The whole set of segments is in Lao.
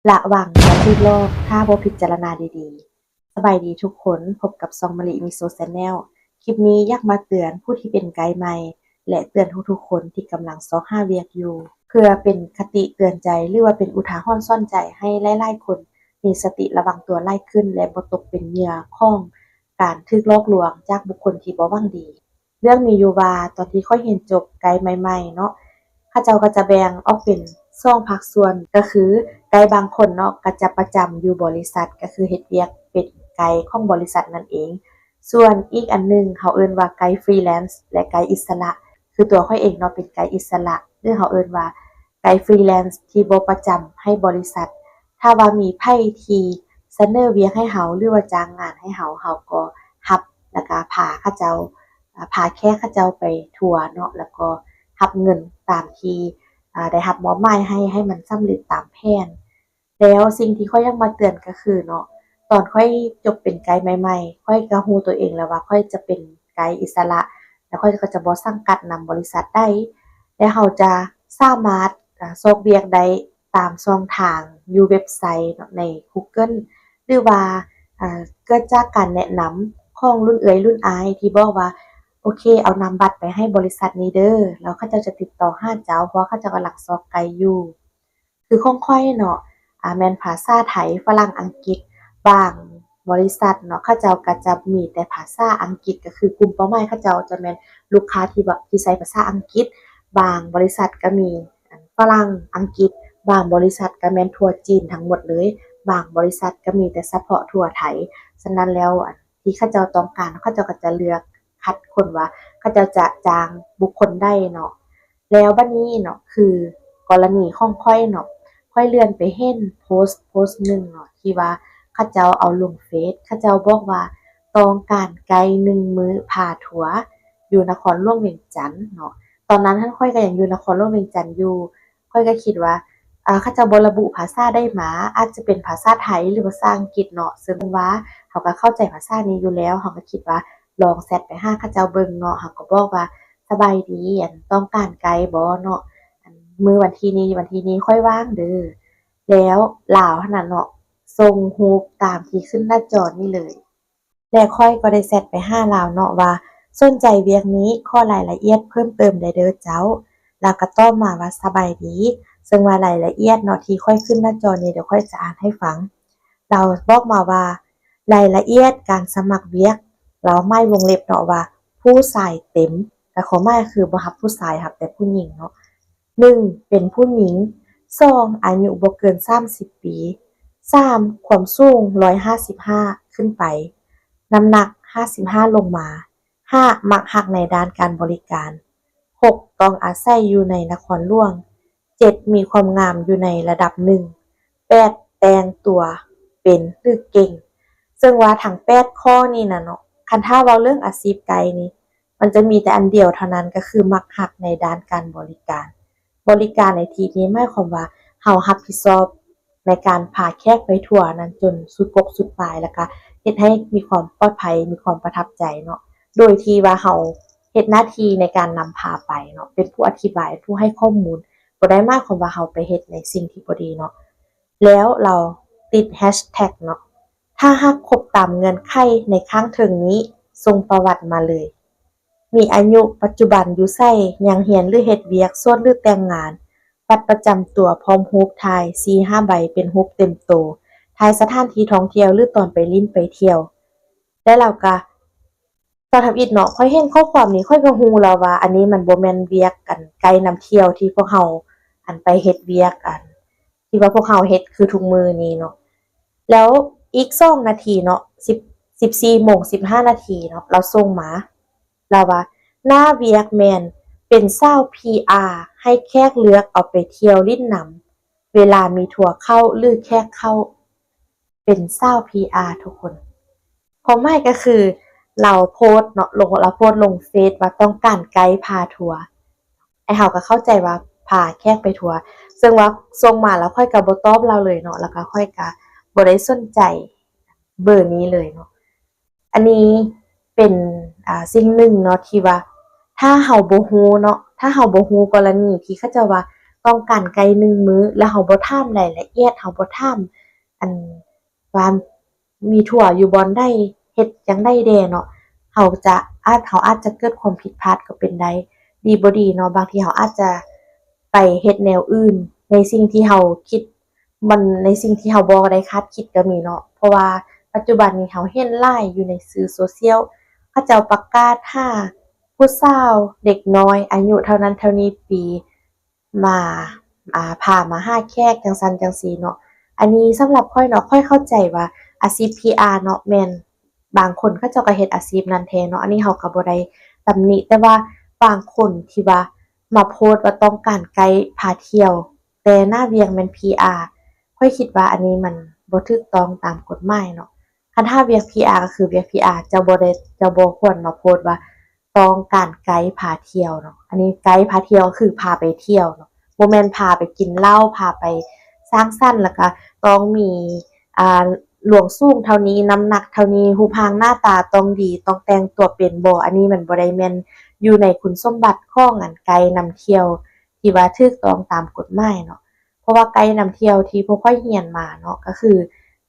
ລະວັງຈະຖືກຫຼອກຖ້າບໍ່ພິຈາລະນາດີໆ. ສະບາຍດີທຸກຄົນ, ພົບກັບຊ່ອງມະລິມີໂຊແຊນແນວ. ຄລິບນີ້ຢາກມາເຕືອນຜູ້ທີ່ເປັນໄກໃໝ່ ແລະ ເຕືອນທຸກໆຄົນທີ່ກຳລັງຊອກຫາວຽກຢູ່ ເພື່ອເປັນຄະຕິເຕືອນໃຈ ຫຼືວ່າເປັນອຸທາຫອນສອນໃຈໃຫ້ຫຼາຍໆຄົນມີສະຕິລະວັງຕົວຫຼາຍຂຶ້ນ ແລະ ບໍ່ຕົກເປັນເຫຍື່ອຂອງການຖືກຫຼອກລວງຈາກບຸກຄົນທີ່ບໍ່ຫວັງດີ. ເລື່ອງມີຢູ່ວ່າ ຕອນທີ່ຂ້ອຍຮຽນຈົບໄກໃໝ່ໆເນາະ ເຂົາເຈົ້າກໍຈະແບ່ງອອກເປັນສອງພາກສ່ວນ ກໍຄືໄກບາງຄົນເນາະ ກໍຈະປະຈຳຢູ່ບໍລິສັດ ກໍຄືເຮັດວຽກເປັນໄກຂອງບໍລິສັດນັ້ນເອງ. ສ່ວນອີກອັນໜຶ່ງ ເຮົາເອີ້ນວ່າໄກຟຣີແລນ ແລະ ໄກອິດສະຫຼະ. ຄືຕົວຂ້ອຍເອງເນາະ ເປັນໄກອິດສະຫຼະ ຫຼືເຮົາເອີ້ນວ່າໄກຟຣີແລນທີ່ບໍ່ປະຈຳໃຫ້ບໍລິສັດ. ຖ້າວ່າມີໃຜທີ່ສະເໜີວຽກໃຫ້ເຮົາ ຫຼືວ່າຈ້າງງານໃຫ້ເຮົາ ເຮົາກໍຮັບ ແລ້ວກໍພາເຂົາເຈົ້າ ອາ ພາແຂກເຂົາເຈົ້າໄປທົວເນາະ ແລ້ວກໍຮັບເງິນຕາມທີ່ ອາ ໄດ້ຮັບມອບໝາຍໃຫ້ ໃຫ້ມັນສຳເລັດຕາມແຜນ. ແລ້ວສິ່ງທີ່ຂ້ອຍຢາກມາເຕືອນກໍຄືເນາະ ຕອນຂ້ອຍຈົບເປັນໄກໃໝ່ໆ ຂ້ອຍກໍຮູ້ຕົວເອງແລ້ວວ່າຂ້ອຍຈະເປັນໄກອິດສະຫຼະ ແລ້ວຂ້ອຍກໍຈະບໍ່ສັງກັດນຳບໍລິສັດໃດ ແລະ ເຮົາຈະສາມາດ ອາ ຊອກວຽກໄດ້ຕາມຊ່ອງທາງຢູ່ເວັບໄຊເນາະ ໃນກູເກີນ ຫຼືວ່າ ອາ ເກີດຈາກການແນະນຳຂອງລຸ້ນເອື້ອຍລຸ້ນອ້າຍທີ່ບອກວ່າ ໂອເຄ ເອົານາມບັດໄປໃຫ້ບໍລິສັດນີ້ເດີ ແລ້ວເຂົາເຈົ້າຈະຕິດຕໍ່ຫາເຈົ້າ ເພາະວ່າເຂົາເຈົ້າກຳລັງຊອກໄກຢູ່. ຄືຂອງຂ້ອຍເນາະ ອາ ແມ່ນພາສາໄທ, ຝຣັ່ງ, ອັງກິດ. ບາງບໍລິສັດເນາະ ເຂົາເຈົ້າກໍຈະມີແຕ່ພາສາອັງກິດ ກໍຄືກຸ່ມເປົ້າໝາຍເຂົາເຈົ້າຈະແມ່ນລູກຄ້າທີ່ແບບ ທີ່ໃຊ້ພາສາອັງກິດ. ບາງບໍລິສັດກໍມີ ອັນ ຝຣັ່ງ, ອັງກິດ. ບາງບໍລິສັດກໍແມ່ນທົ່ວຈີນທັງໝົດເລີຍ. ບາງບໍລິສັດກໍມີແຕ່ສະເພາະທົ່ວໄທ. ສະນັ້ນແລ້ວ ອັນ ທີ່ເຂົາເຈົ້າຕ້ອງການ ເຂົາເຈົ້າກໍຈະເລືອກຄັດຄົນວ່າເຂົາເຈົ້າຈະຈ້າງບຸກຄົນໃດເນາະ. ແລ້ວບັດນີ້ເນາະ ຄືກໍລະນີຂອງຂ້ອຍເນາະ ຂ້ອຍເລື່ອນໄປເຫັນໂພສໂພສໜຶ່ງເນາະ ທີ່ວ່າເຂົາເຈົ້າເອົາລົງເຟສ ເຂົາເຈົ້າບອກວ່າຕ້ອງການໄກໜຶ່ງມື້ພາທົວຢູ່ນະຄອນຫຼວງວຽງຈັນເນາະ. ຕອນນັ້ນຫັ້ນຂ້ອຍກໍຍັງຢູ່ນະຄອນຫຼວງວຽງຈັນຢູ່ ຂ້ອຍກໍຄິດວ່າ ອາ ເຂົາເຈົ້າບໍ່ລະບຸພາສາໃດມາ ອາດຈະເປັນພາສາໄທ ຫຼື ພາສາອັງກິດເນາະ ເຊິ່ງວ່າເຮົາກໍເຂົ້າໃຈພາສານີ້ຢູ່ແລ້ວ ເຮົາກໍຄິດວ່າລອງແຊັດໄປຫາເຂົາເຈົ້າເບິ່ງເນາະ ເຮົາກໍບອກວ່າ ສະບາຍດີ ອັນ ຕ້ອງການໄກບໍ່ເນາະ ອັນ ມື້ວັນທີນີ້ ວັນທີນີ້ຂ້ອຍວ່າງເດີ. ແລ້ວລາວຫັ້ນນະເນາະ ສົ່ງຮູບຕາມທີ່ຂຶ້ນໜ້າຈໍນີ້ເລີຍ. ແລະ ຂ້ອຍກໍໄດ້ແຊັດໄປຫາລາວເນາະວ່າ ສົນໃຈວຽກນີ້ ຂໍລາຍລະອຽດເພີ່ມເຕີມໄດ້ເດີເຈົ້າ. ລາວກໍຕອບມາວ່າ ສະບາຍດີ ເຊິ່ງວ່າລາຍລະອຽດເນາະ ທີ່ຂ້ອຍຂຶ້ນໜ້າຈໍນີ້ ດຽວຂ້ອຍຈະອ່ານໃຫ້ຟັງ. ລາວບອກມາວ່າ ລາຍລະອຽດການສະໝັກວຽກ ລາວໝາຍວົງເລັບເນາະວ່າ ຜູ້ຊາຍເຕັມ ກໍຄວາມໝາຍກໍຄືບໍ່ຮັບຜູ້ຊາຍ ຮັບແຕ່ຜູ້ຍິງເນາະ. ໜຶ່ງ ເປັນຜູ້ຍິງ. ສອງ ອາຍຸບໍ່ເກີນສາມສິບປີ. ສາມ ຄວາມສູງຮ້ອຍຫ້າສິບຫ້າຂຶ້ນໄປ, ນ້ຳໜັກຫ້າສິບຫ້າລົງມາ. ຫ້າ ມັກຮັກໃນດ້ານການບໍລິການ. ຫົກ ຕ້ອງອາໄສຢູ່ໃນນະຄອນຫຼວງ. ເຈັດ ມີຄວາມງາມຢູ່ໃນລະດັບໜຶ່ງ. ແປດ ແຕ່ງຕົວເປັນ ຫຼື ເກັ່ງ. ເຊິ່ງວ່າທັງແປດຂໍ້ນີ້ນະເນາະ ຄັນຖ້າເວົ້າເລື່ອງອາຊີບໄກນີ້ ມັນຈະມີແຕ່ອັນດຽວເທົ່ານັ້ນ ກໍຄືມັກຮັກໃນດ້ານການບໍລິການ. ບໍລິການໃນທີ່ນີ້ໝາຍຄວາມວ່າເຮົາຮັບຜິດຊອບໃນການພາແຂກໄປທົວນັ້ນຈົນສຸດກົກສຸດປາຍ ແລ້ວກະເຮັດໃຫ້ມີຄວາມປອດໄພ ມີຄວາມປະທັບໃຈເນາະ ໂດຍທີ່ວ່າເຮົາເຮັດໜ້າທີ່ໃນການນຳພາໄປເນາະ ເປັນຜູ້ອະທິບາຍ ຜູ້ໃຫ້ຂໍ້ມູນ ບໍ່ໄດ້ໝາຍຄວາມວ່າເຮົາໄປເຮັດໃນສິ່ງທີ່ບໍ່ດີເນາະ. ແລ້ວລາວຕິດແຮັດແທັກເນາະ ຖ້າຫາກຄົບຕາມເງື່ອນໄຂໃນຂ້າງເທິງນີ້ ສົ່ງປະຫວັດມາເລີຍ. ມີອາຍຸ ປັດຈຸບັນຢູ່ໃສ ຍັງຮຽນ ຫຼື ເຮັດວຽກ ໂສດ ຫຼື ແຕ່ງງານ, ບັດປະຈຳຕົວພ້ອມຮູບຖ່າຍສີ່ຫ້າໃບເປັນຮູບເຕັມໂຕ, ຖ່າຍສະຖານທີ່ທ່ອງທ່ຽວ ຫຼື ຕອນໄປຫຼິ້ນໄປທ່ຽວ. ແລະ ລາວກະ ຕອນທຳອິດເນາະ ຂ້ອຍເຫັນຂໍ້ຄວາມນີ້ ຂ້ອຍກໍຮູ້ແລ້ວວ່າ ອັນນີ້ມັນບໍ່ແມ່ນວຽກ ອັນ ໄກນຳທ່ຽວທີ່ພວກເຮົາ ອັນ ໄປເຮັດວຽກ ອັນ ທີ່ວ່າພວກເຮົາເຮັດຄືທຸກມື້ນີ້ເນາະ. ແລ້ວອີກສອງນາທີເນາະ ສິບ ສິບສີ່ໂມງສິບຫ້ານາທີເນາະ ລາວສົ່ງມາ ລາວວ່າ ໜ້າວຽກແມ່ນເປັນສາວພີອາ ໃຫ້ແຂກເລືອກເອົາໄປທ່ຽວຫຼິ້ນນຳ ເວລາມີທົວເຂົ້າ ຫຼື ແຂກເຂົ້າ. ເປັນສາວພີອາທຸກຄົນ. ຄວາມໝາຍກໍຄືລາວໂພສເນາະ ລົງ ລາວໂພສລົງເຟສວ່າຕ້ອງການໄກພາທົວ ໄອ້ເຮົາກໍເຂົ້າໃຈວ່າພາແຂກໄປທົວ ເຊິ່ງວ່າສົ່ງມາແລ້ວຂ້ອຍກໍບໍ່ຕອບລາວເລີຍເນາະ ແລ້ວກໍຂ້ອຍກໍບໍ່ໄດ້ສົນໃຈເບີນີ້ເລີຍເນາະ. ອັນນີ້ເປັນ ອ່າ ສິ່ງໜຶ່ງເນາະທີ່ວ່າ ຖ້າເຮົາບໍ່ຮູ້ເນາະ ຖ້າເຮົາບໍ່ຮູ້ກໍລະນີທີ່ເຂົາເຈົ້າວ່າ ຕ້ອງການໄກ່ໜຶ່ງມື້ ແລ້ວເຮົາບໍ່ຖາມລາຍລະອຽດ ເຮົາບໍ່ຖາມອັນວ່າມີທົວຢູ່ບ່ອນໃດ ເຮັດຈັ່ງໃດແດ່ເນາະ ເຮົາຈະ ອາດ ເຮົາອາດຈະເກີດຄວາມຜິດພາດກໍເປັນໄດ້ ດີບໍ່ດີເນາະ ບາງທີເຮົາອາດຈະໄປເຮັດແນວອື່ນ ໃນສິ່ງທີ່ເຮົາຄິດ ມັນ ໃນສິ່ງທີ່ເຮົາບໍ່ໄດ້ຄາດຄິດກໍມີເນາະ ເພາະວ່າປັດຈຸບັນນີ້ເຮົາເຫັນຫຼາຍຢູ່ໃນສື່ໂຊຊຽວ ເຂົາເຈົ້າປະກາດຫາຜູ້ສາວເດັກນ້ອຍອາຍຸເທົ່ານັ້ນເທົ່ານີ້ປີ ມາ ອ່າ ພາມາຫາແຂກຈັ່ງຊັ້ນຈັ່ງຊີ້ເນາະ. ອັນນີ້ສຳລັບຂ້ອຍເນາະ ຂ້ອຍເຂົ້າໃຈວ່າອາຊີບ ພີອາ ເນາະ ແມ່ນບາງຄົນເຂົາເຈົ້າກໍເຮັດອາຊີບນັ້ນແທ້ເນາະ ອັນນີ້ເຮົາກໍບໍ່ໄດ້ຕຳໜິ ແຕ່ວ່າບາງຄົນທີ່ວ່າມາໂພສວ່າຕ້ອງການໄກພາທ່ຽວ ແຕ່ໜ້າວຽກແມ່ນ ພີອາ ຂ້ອຍຄິດວ່າອັນນີ້ມັນບໍ່ຖືກຕ້ອງຕາມກົດໝາຍເນາະ. ຄັນຖ້າວຽກ ພີອາ ກໍຄືວຽກ ພີອາ ເຈົ້າບໍ່ໄດ້ ເຈົ້າບໍ່ຄວນມາໂພສວ່າຕ້ອງການໄກພາທ່ຽວເນາະ. ອັນນີ້ໄກພາທ່ຽວກໍຄືພາໄປທ່ຽວເນາະ ບໍ່ແມ່ນພາໄປກິນເຫຼົ້າ ພາໄປສັງສັນ ແລ້ວກໍຕ້ອງມີ ອ່າ ລວງສູງເທົ່ານີ້ ນ້ຳໜັກເທົ່ານີ້ ຮູບຮ່າງໜ້າຕາຕ້ອງດີ ຕ້ອງແຕ່ງຕົວເປັນບໍ່. ອັນນີ້ມັນບໍ່ໄດ້ແມ່ນຢູ່ໃນຄຸນສົມບັດຂອງອັນໄກນຳທ່ຽວທີ່ວ່າຖືກຕ້ອງຕາມກົດໝາຍເນາະ. ເພາະວ່າໄກນຳທ່ຽວທີ່ພວກຂ້ອຍຮຽນມາເນາະ ກໍຄື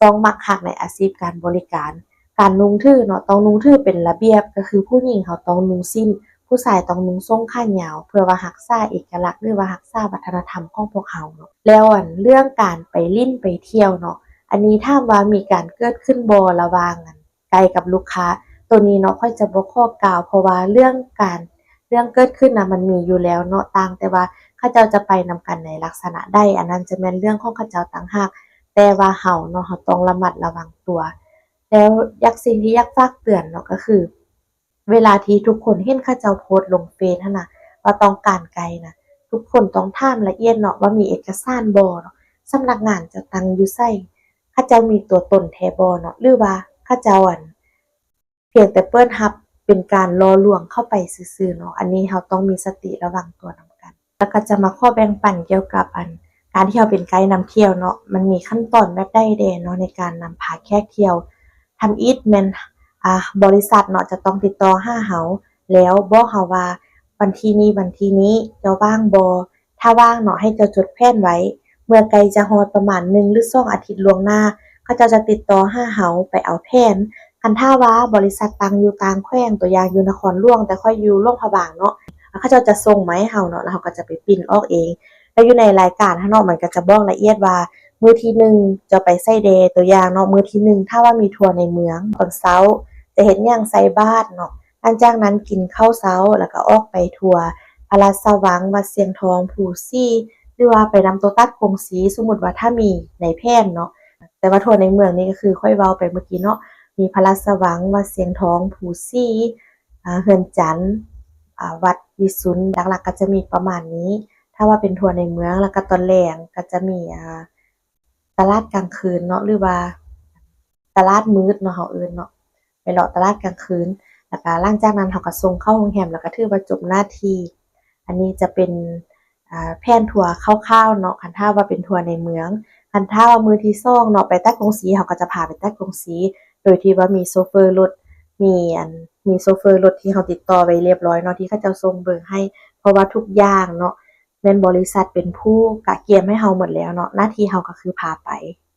ຕ້ອງມັກຮັກໃນອາຊີບການບໍລິການ ການນຸ່ງຖືເນາະ ຕ້ອງນຸ່ງຖືເປັນລະບຽບ ກໍຄືຜູ້ຍິງເຮົາຕ້ອງນຸ່ງສິ້ນ ຜູ້ຊາຍຕ້ອງນຸ່ງສົ້ງຂາຍາວ ເພື່ອວ່າຮັກສາເອກະລັກ ຫຼືວ່າຮັກສາວັດທະນະທຳຂອງພວກເຮົາເນາະ. ແລ້ວອັນເລື່ອງການໄປຫຼິ້ນໄປທ່ຽວເນາະ ອັນນີ້ຖາມວ່າມີການເກີດຂຶ້ນບໍ່ລະຫວ່າງອັນ ໄກກັບລູກຄ້າ ໂຕນີ້ເນາະ ຂ້ອຍຈະບໍ່ຂໍກ່າວ ເພາະວ່າເລື່ອງການ ເລື່ອງເກີດຂຶ້ນນະ ມັນມີຢູ່ແລ້ວເນາະ ຕ່າງແຕ່ວ່າເຂົາເຈົ້າຈະໄປນຳກັນໃນລັກສະນະໃດ ອັນນັ້ນຈະແມ່ນເລື່ອງຂອງເຂົາເຈົ້າຕ່າງຫາກ ແຕ່ວ່າເຮົາເນາະ ເຮົາຕ້ອງລະມັດລະວັງຕົວ. ແລ້ວຢາກ ສິ່ງທີ່ຢາກຝາກເຕືອນເນາະ ກໍຄື ເວລາທີ່ທຸກຄົນເຫັນເຂົາເຈົ້າໂພສລົງເຟສຫັ້ນນະ ວ່າຕ້ອງການໄກນະ ທຸກຄົນຕ້ອງຖາມລະອຽດເນາະ ວ່າມີເອກະສານບໍ່ເນາະ ສຳນັກງານເຈົ້າຕັ້ງຢູ່ໃສ ເຂົາເຈົ້າມີຕົວຕົນແທ້ບໍ່ເນາະ ຫຼືວ່າເຂົາເຈົ້າ ອັນ ພຽງແຕ່ເປີດຮັບເປັນການຫຼໍ່ລວງເຂົ້າໄປຊື່ໆເນາະ. ອັນນີ້ເຮົາຕ້ອງມີສະຕິລະວັງຕົວນຳກັນ. ແລ້ວກໍຈະມາຂໍແບ່ງປັນກ່ຽວກັບ ອັນ ການທີ່ເຮົາເປັນໄກນຳທ່ຽວເນາະ ມັນມີຂັ້ນຕອນແບບໃດແດ່ເນາະ ໃນການນຳພາແຂກທ່ຽວ. ທຳອິດແມ່ນ ອ່າ ບໍລິສັດເນາະ ຈະຕ້ອງຕິດຕໍ່ຫາເຮົາ ແລ້ວບອກເຮົາວ່າ ວັນທີນີ້ ວັນທີນີ້ ເຈົ້າວ່າງບໍ່? ຖ້າວ່າງເນາະ ໃຫ້ເຈົ້າຈົດແຜນໄວ້ ເມື່ອໃກ້ຈະຮອດປະມານໜຶ່ງ ຫຼື ສອງອາທິດລ່ວງໜ້າ ເຂົາເຈົ້າຈະຕິດຕໍ່ຫາເຮົາໄປເອົາແຜນ. ຄັນຖ້າວ່າບໍລິສັດຕັ້ງຢູ່ຕ່າງແຂວງ ຕົວຢ່າງຢູ່ນະຄອນຫຼວງ ແຕ່ຂ້ອຍຢູ່ຫຼວງພະບາງເນາະ ເຂົາເຈົ້າຈະສົ່ງມາໃຫ້ເຮົາເນາະ ແລ້ວເຮົາກໍຈະໄປປິ່ນອອກເອງ. ແລ້ວຢູ່ໃນລາຍການຫັ້ນເນາະ ມັນກໍຈະບອກລະອຽດວ່າ ມື້ທີໜຶ່ງເຈົ້າໄປໃສແດ່ ຕົວຢ່າງເນາະ ມື້ທີໜຶ່ງ ຖ້າວ່າມີທົວໃນເມືອງ ຕອນເຊົ້າຈະເຮັດຫຍັງໃສ່ບາດເນາະ ຫຼັງຈາກນັ້ນກິນເຂົ້າເຊົ້າ ແລ້ວກໍອອກໄປທົວພະລາຊະວັງ ວັດຊຽງທອງ ພູສີ ຫຼືວ່າໄປນຳໂຕຕັດກົງສີ ສົມມຸດວ່າຖ້າມີໃນແຜນເນາະ. ແຕ່ວ່າທົວໃນເມືອງນີ້ກໍຄືຂ້ອຍເວົ້າໄປເມື່ອກີ້ເນາະ ມີພະລາຊະວັງ ວັດຊຽງທອງ ພູສີ ອ່າ ເຮືອນຈັນ ອ່າ ວັດວິສຸນ ຫຼັກໆກໍຈະມີປະມານນີ້ ຖ້າວ່າເປັນທົວໃນເມືອງ. ແລ້ວກໍຕອນແລງກໍຈະມີ ອ່າ ຕະຫຼາດກາງຄືນເນາະ ຫຼືວ່າຕະຫຼາດມືດເນາະ ເຮົາເອີ້ນເນາະ ໄປເລາະຕະຫຼາດກາງຄືນ ແລ້ວກະຫຼັງຈາກນັ້ນເຮົາກະສົ່ງເຂົ້າໂຮງແຮມ ແລ້ວກະຖືວ່າຈົບໜ້າທີ່. ອັນນີ້ຈະເປັນ ອ່າ ແຜນທົວຄ່າວໆເນາະ ຄັນຖ້າວ່າເປັນທົວໃນເມືອງ. ຄັນຖ້າວ່າມື້ທີສອງເນາະ ໄປຕັດກົງສີ ເຮົາກະຈະພາໄປຕັດກົງສີ ໂດຍທີ່ວ່າມີໂຊເຟີລົດ ມີ ອັນ ມີໂຊເຟີລົດທີ່ເຮົາຕິດຕໍ່ໄວ້ລຽບຮ້ອຍເນາະ ທີ່ເຂົາເຈົ້າສົ່ງເບີໃຫ້ ເພາະວ່າທຸກຢ່າງເນາະ ແມ່ນບໍລິສັດເປັນຜູ້ກະກຽມໃຫ້ເຮົາໝົດແລ້ວເນາະ ໜ້າທີ່ເຮົາກໍຄືພາໄປ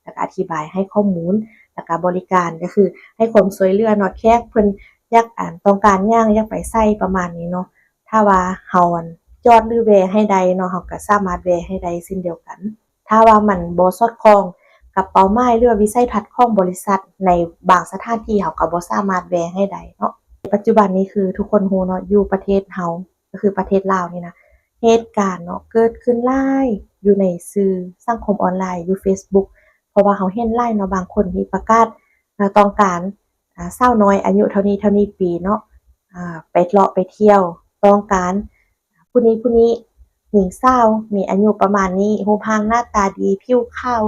ແລ້ວກໍອະທິບາຍໃຫ້ຂໍ້ມູນ ແລ້ວກໍບໍລິການ ກໍຄືໃຫ້ຄວາມຊ່ວຍເຫຼືອເນາະ ແຂກເພິ່ນຢາກ ອັນ ຕ້ອງການຫຍັງ ຢາກໄປໃສ ປະມານນີ້ເນາະ. ຖ້າວ່າເຮົາ ອັນ ຈອດ ຫຼື ແວ່ໃຫ້ໄດ້ເນາະ ເຮົາກໍສາມາດແວ່ໃຫ້ໄດ້ເຊັ່ນດຽວກັນ. ຖ້າວ່າມັນບໍ່ສອດຄ່ອງກັບເປົ້າໝາຍ ຫຼືວ່າວິໄສທັດຂອງບໍລິສັດ ໃນບາງສະຖານທີ່ເຮົາກໍບໍ່ສາມາດແວ່ໃຫ້ໄດ້ເນາະ. ປັດຈຸບັນນີ້ຄືທຸກຄົນຮູ້ເນາະ ຢູ່ປະເທດເຮົາ ກໍຄືປະເທດລາວນີ້ນະ ເຫດການເນາະ ເກີດຂຶ້ນຫຼາຍຢູ່ໃນສື່ສັງຄົມອອນລາຍ ຢູ່ເຟສບຸກ ເພາະວ່າເຮົາເຫັນຫຼາຍເນາະ ບາງຄົນທີ່ປະກາດ ອ່າ ຕ້ອງການ ອ່າ ສາວນ້ອຍອາຍຸເທົ່ານີ້ເທົ່ານີ້ປີເນາະ ອ່າ ໄປເລາະໄປທ່ຽວ ຕ້ອງການຜູ້ນີ້ຜູ້ນີ້ ຍິງສາວມີອາຍຸປະມານນີ້ ຮູບຮ່າງໜ້າຕາດີ ຜິວຂາວ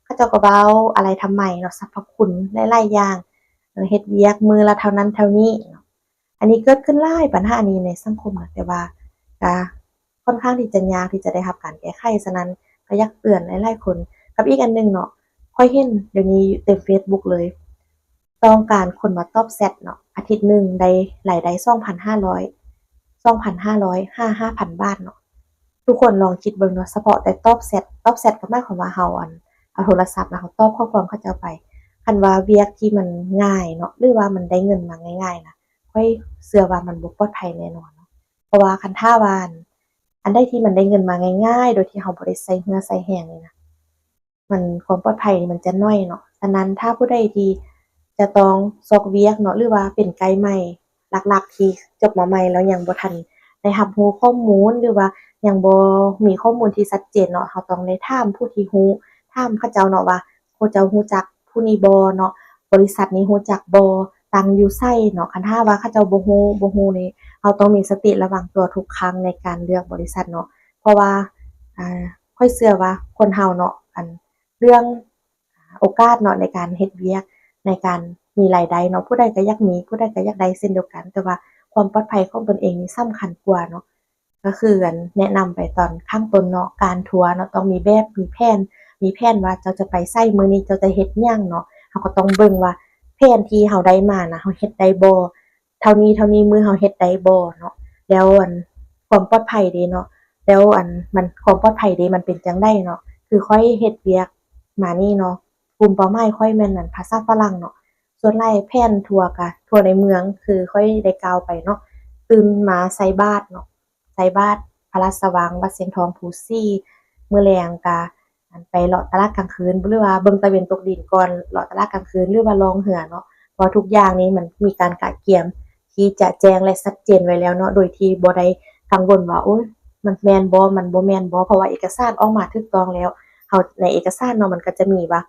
ເຂົາເຈົ້າກໍເວົ້າອາໄລທຳໄມເນາະ ສັບພະຄຸນຫຼາຍໆຢ່າງ ເຮັດວຽກມື້ລະເທົ່ານັ້ນເທົ່ານີ້ເນາະ. ອັນນີ້ເກີດຂຶ້ນຫຼາຍ ບັນຫານີ້ໃນສັງຄົມນະ ແຕ່ວ່າກະຄ່ອນຂ້າງທີ່ຈະຍາກທີ່ຈະໄດ້ຮັບການແກ້ໄຂ ສະນັ້ນກໍຢາກເຕືອນຫຼາຍໆຄົນ. ກັບອີກອັນໜຶ່ງເນາະ ຂ້ອຍເຫັນດຽວນີ້ເຕັມເຟສບຸກເລີຍ ຕ້ອງການຄົນມາຕອບແຊັດເນາະ ອາທິດໜຶ່ງໄດ້ລາຍໄດ້ສອງພັນຫ້າຮ້ອຍ ສອງພັນຫ້າຮ້ອຍ ຫາ ຫ້າພັນບາດເນາະ. ທຸກຄົນລອງຄິດເບິ່ງເນາະ ສະເພາະແຕ່ຕອບແຊັດ ຕອບແຊັດກໍໝາຍຄວາມວ່າເຮົາ ອັນ ເອົາໂທລະສັບນະ ເຮົາຕອບຂໍ້ຄວາມເຂົາເຈົ້າໄປ. ຄັນວ່າວຽກທີ່ມັນງ່າຍເນາະ ຫຼືວ່າມັນໄດ້ເງິນມາງ່າຍໆນະ ຂ້ອຍເຊື່ອວ່າມັນບໍ່ປອດໄພແນ່ນອນເນາະ. ເພາະວ່າຄັນຖ້າວ່າ ອັນ ອັນໃດທີ່ມັນໄດ້ເງິນມາງ່າຍໆ ໂດຍທີ່ເຮົາບໍ່ໄດ້ໃຊ້ເຫື່ອໃຊ້ແຮງນີ້ນະ ມັນ ຄວາມປອດໄພນີ້ມັນຈະໜ້ອຍເນາະ. ສະນັ້ນ ຖ້າຜູ້ໃດທີ່ຈະຕ້ອງຊອກວຽກເນາະ ຫຼືວ່າເປັນໄກໃໝ່ ຫຼັກໆທີ່ຈົບມາໃໝ່ແລ້ວຍັງບໍ່ທັນໄດ້ຮັບຮູ້ຂໍ້ມູນ ຫຼືວ່າຍັງບໍ່ມີຂໍ້ມູນທີ່ຊັດເຈນເນາະ, ເຮົາຕ້ອງໄດ້ຖາມຜູ້ທີ່ຮູ້, ຖາມເຂົາເຈົ້າເນາະວ່າ ເຂົາເຈົ້າຮູ້ຈັກຜູ້ນີ້ບໍ່ເນາະ, ບໍລິສັດນີ້ຮູ້ຈັກບໍ່, ຕັ້ງຢູ່ໃສເນາະ. ຄັນຖ້າວ່າເຂົາເຈົ້າບໍ່ຮູ້, ບໍ່ຮູ້ນີ້ ເຮົາຕ້ອງມີສະຕິລະວັງຕົວທຸກຄັ້ງໃນການເລືອກບໍລິສັດເນາະ, ເພາະວ່າ ອ່າ ຂ້ອຍເຊື່ອວ່າຄົນເຮົາເນາະ ອັນ ເລື່ອງໂອກາດເນາະ ໃນການເຮັດວຽກ ໃນການມີລາຍໄດ້ເນາະ, ຜູ້ໃດກໍຢາກມີ ຜູ້ໃດກໍຢາກໄດ້ເຊັ່ນດຽວກັນ, ແຕ່ວ່າຄວາມປອດໄພຂອງຕົນເອງນີ້ສຳຄັນກວ່າເນາະ. ກໍຄື ອັນ ແນະນຳໄປຕອນຂ້າງຕົ້ນເນາະ, ການທົວເນາະ ຕ້ອງມີແບບ ມີແຜນ ມີແຜນວ່າເຈົ້າຈະໄປໃສ, ມື້ນີ້ເຈົ້າຈະເຮັດຫຍັງເນາະ. ເຮົາກໍຕ້ອງເບິ່ງວ່າແຜນທີ່ເຮົາໄດ້ມານະ ເຮົາເຮັດໄດ້ບໍ່? ເທົ່ານີ້ ເທົ່ານີ້ມື້ເຮົາເຮັດໄດ້ບໍ່ເນາະ? ແລ້ວ ອັນ ຄວາມປອດໄພເດເນາະ? ແລ້ວ ອັນ ມັນ ຄວາມປອດໄພເດ ມັນເປັນຈັ່ງໃດເນາະ? ຄືຂ້ອຍເຮັດວຽກມານີ້ເນາະ, ກຸ່ມເປົ້າໝາຍຂ້ອຍແມ່ນ ອັນ ພາສາຝຣັ່ງເນາະ. ສ່ວນຫຼາຍແຜນທົວກະທົວໃນເມືອງ ຄືຂ້ອຍໄດ້ກ່າວໄປເນາະ, ຕື່ນມາໃສ່ບາດເນາະ, ໃສ່ບາດພະລາຊະວັງ ວັດຊຽງທອງ ພູສີ, ມື້ແລງກະ ອັນ ໄປເລາະຕະຫຼາດກາງຄືນ ຫຼືວ່າເບິ່ງຕາເວັນຕົກດິນກ່ອນ ເລາະຕະຫຼາດກາງຄືນ ຫຼືວ່າລ່ອງເຮືອເນາະ. ເພາະທຸກຢ່າງນີ້ມັນມີການກະກຽມທີ່ຈະແຈ້ງ ແລະ ຊັດເຈນໄວ້ແລ້ວເນາະ, ໂດຍທີ່ບໍ່ໄດ້ກັງວົນວ່າ ໂອ້ຍ ມັນແມ່ນບໍ່ ມັນບໍ່ແມ່ນບໍ່, ເພາະວ່າເອກະສານອອກມາຖືກຕ້ອງແລ້ວ. ເຮົາ ໃນເອກະສານເນາະ ມັນກໍຈະມີວ່າ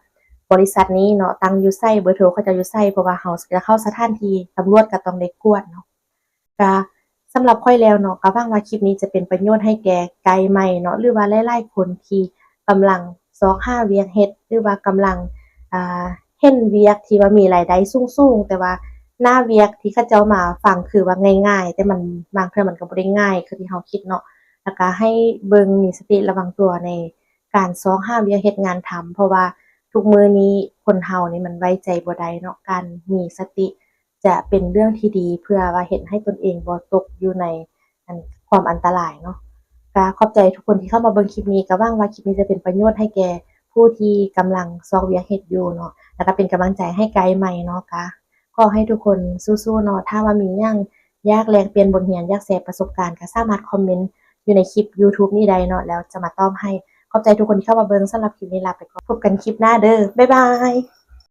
ບໍລິສັດນີ້ເນາະ ຕັ້ງຢູ່ໃສ, ເບີໂທເຂົາເຈົ້າຢູ່ໃສ, ເພາະວ່າເຮົາຈະເຂົ້າສະຖານທີ່ ຕຳຫຼວດກໍຕ້ອງໄດ້ກວດເນາະ. ກະສຳລັບຂ້ອຍແລ້ວເນາະ ກະຫວັງວ່າຄລິບນີ້ຈະເປັນປະໂຫຍດໃຫ້ແກ່ໄກໃໝ່ເນາະ ຫຼືວ່າຫຼາຍໆຄົນທີ່ກຳລັງຊອກຫາວຽກເຮັດ ຫຼືວ່າກຳລັງ ອ່າ ເຫັນວຽກທີ່ວ່າມີລາຍໄດ້ສູງໆ ແຕ່ວ່າໜ້າວຽກທີ່ເຂົາເຈົ້າມາຟັງຄືວ່າງ່າຍໆ ແຕ່ມັນ ບາງເທື່ອມັນກໍບໍ່ໄດ້ງ່າຍຄືທີ່ເຮົາຄິດເນາະ. ແລ້ວກະໃຫ້ເບິ່ງ ມີສະຕິລະວັງຕົວໃນການຊອກຫາວຽກເຮັດງານທຳ ເພາະວ່າທຸກມື້ນີ້ຄົນເຮົານີ້ມັນໄວ້ໃຈບໍ່ໄດ້ເນາະ. ການມີສະຕິ ຈະເປັນເລື່ອງທີ່ດີ ເພື່ອວ່າເຮັດໃຫ້ຕົນເອງບໍ່ຕົກຢູ່ໃນ ອັນ ຄວາມອັນຕະລາຍເນາະ. ກະຂອບໃຈທຸກຄົນທີ່ເຂົ້າມາເບິ່ງຄລິບນີ້, ກະຫວັງວ່າຄລິບນີ້ຈະເປັນປະໂຫຍດໃຫ້ແກ່ຜູ້ທີ່ກຳລັງຊອກວຽກເຮັດຢູ່ເນາະ, ແລ້ວກະເປັນກຳລັງໃຈໃຫ້ໄກໃໝ່ເນາະ. ກະຂໍໃຫ້ທຸກຄົນສູ້ໆເນາະ, ຖ້າວ່າມີຫຍັງຢາກແລກປ່ຽນບົດຮຽນ, ຢາກແຊປະສົບການ, ກະສາມາດຄອມເມັນຢູ່ໃນຄລິບ YouTube ນີ້ໄດ້ເນາະ, ແລ້ວຈະມາຕອບໃຫ້. ຂອບໃຈທຸກຄົນທີ່ເຂົ້າມາເບິ່ງ, ສຳລັບຄລິບນີ້ລາໄປກ່ອນ, ພົບກັນຄລິບໜ້າເດີ, ບາຍບາຍ.